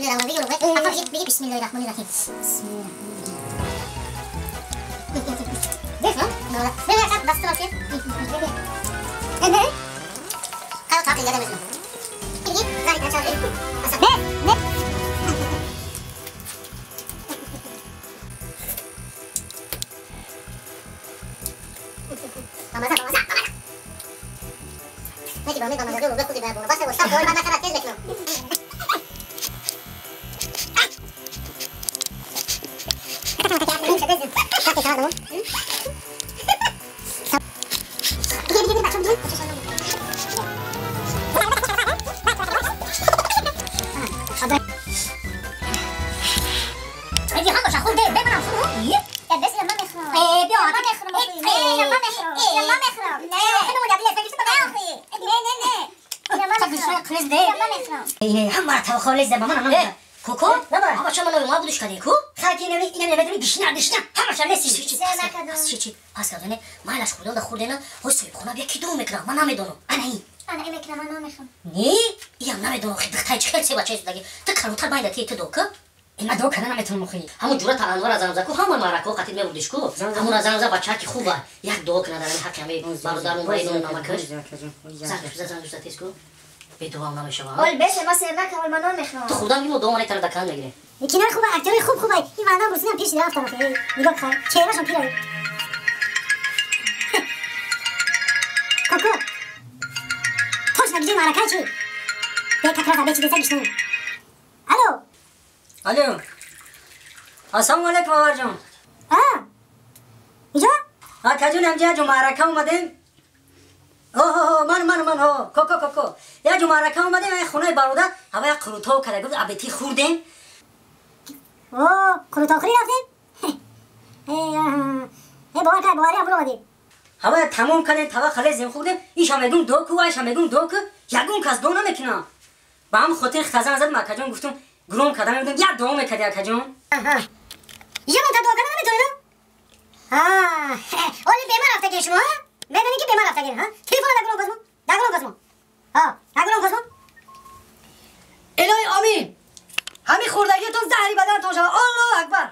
Bismillahirrahmanirrahim. کوکو؟ بابا چون من ما بودش کردی کو؟ خاکی نمی اینم نمیدونی گشنه گشنه همش لسی چی چی چی پس کردنه مالش خودم خوردنه حسین خونه بیا کی دو میکنم من نمیدونم انا این انا این میکنم من نمیخوام نی یم نمیدونم خیلی دختر چه چه بچه دیگه تو کروتر باید تی تو دوک این دو کنه نمیتونم خی همون جورت انوار از انوزا کو همون مارکو قطعی میبردیش کو همون از انوزا بچه کی خوبه یک دو کنه دارن حق همه برادرمون باید اون نامکش زنگ زنگ زنگ کو به دوام نمیشه اول بس ما سر نکن اول من نمیخوام تو خودم اینو دوام تر دکان میگیره یکی خوبه اکتور خوب خوبه این مردم بوسیدم پیش رفتم آخه نگاه کن چهرهشون پیره کوکو توش نگیری معرکه چی به تکرار به چی بزنیش نه الو الو السلام علیکم آقا جان اینجا ها کجون همجا جو معرکه اومدیم اوه من من من ها کوکو کوکو یا جو معرکه اومدیم خونه برادر هوا یک قروتاو کرده گفت ابتی خوردیم اوه قروتاو خوری رفتیم ای باور کرد باوری هم اومدیم هوا تمام کردیم توا خلیزیم خوردیم ایش هم میگم دو کو ایش هم میگم دو کو یگون کس دو نمیکنه با هم خاطر خزان زد مکجون گفتم گروم کردم میگم یا دو میکردی کجون یه من تا دو کردم نمیتونم ها اولی بیمار رفته که شما میدونی که بیمار رفته ها تلفن دگرون کزمو دگرون کزمو ها دگرون کزمو الهی آمین همین خوردگیتون زهری بدنتون شود الله اکبر